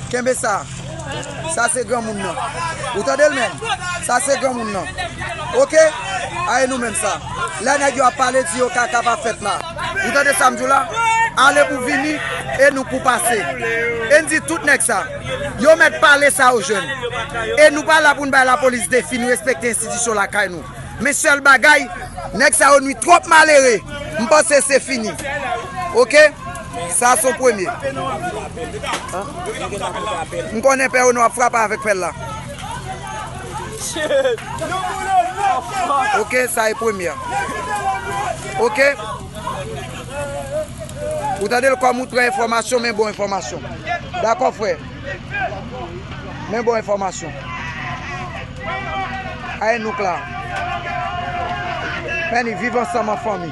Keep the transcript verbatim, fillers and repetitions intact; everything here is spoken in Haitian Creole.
Kenbe sa. Sa se granmoun nan. Ou tande l menm? Sa se granmoun nan. Oke? A e nou menm sa. Lè nèg yo ap pale, di yo kaka pa fèt la. Ou tande sa m di w la? Ale pou vini, e nou pou pase. E n di tout nèg sa. Yo mèt pale sa yo jwenn. E nou pa la pou n bay lapolis defi, nou respekte enstitisyon lakay nou. Men sèl bagay, nèg sa yo nwi twòp malere. M panse se fini. Oke? Sa se yon premye. M konnen pè Reno ap frape avèk pèl la. Oke, sa e premye. Oke? Ou tande l kòm ou pran enfòmasyon, men bon enfòmasyon. Dakò, frè? Men bon enfòmasyon. Ay, nou kla. Men ni viv ansanm an fanmi.